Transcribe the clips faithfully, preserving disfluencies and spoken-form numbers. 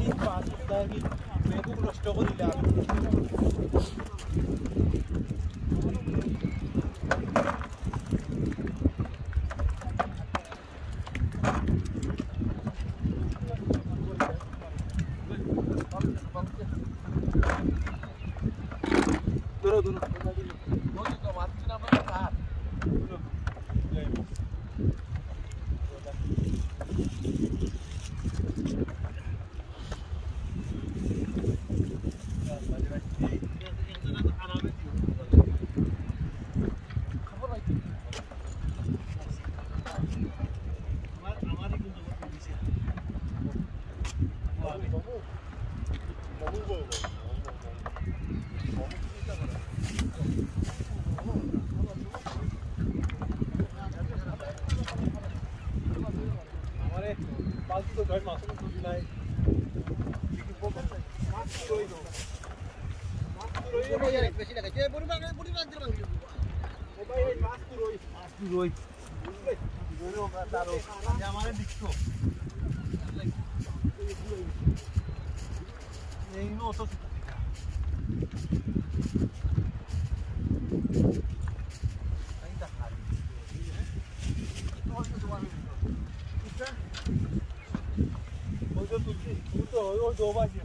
এই পাঁচ সপ্তাহে কি মেঘও নষ্ট করিলাম। ধরো, ধরো। আমারে বালতি তো ধর, মাছ তো তুলি নাই। মাছ তো রইল। মাছ তো রইল। বেশি লাগাইছে। এ, বুড়ি বাগড়া, বুড়ি বাগড়া, বুড়ি বাগড়া। ও ভাই, এই মাছ তো রইল। মাছ তো রইল। বুঝলে? রইল, আমরা তারও। আরে আমারে দেখছো? এই নো তো। এই দেখ, আর কি। ওই যে তুলছি, তুই তো ওই, ওই ডোবা আছে।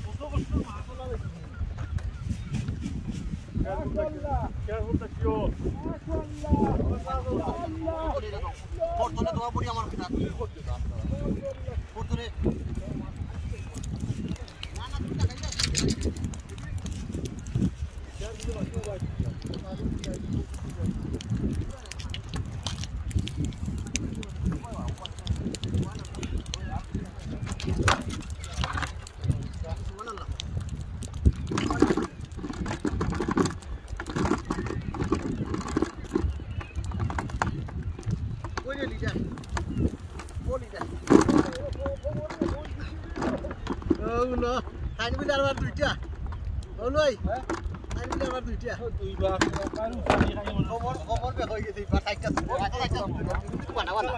কত বছর মাছ ওলা বেশি। মাশাআল্লাহ। কেমন দেখিও? মাশাআল্লাহ। বর্তমানে তোমার বডি আমার পিতা। বর্তমানে। না, না, তুমি দেখাই যাও। কই রে লিডার? ও লিডার। ও না, খাইনি বুঝে আবার দুইটা। ও লই। হ্যাঁ? খাইনি বুঝে আবার দুইটা। ও দুইবার। খবর, খবর বের হয়ে গেছে, এবার চারটা, চারটা, চারটা। বানা, বানা।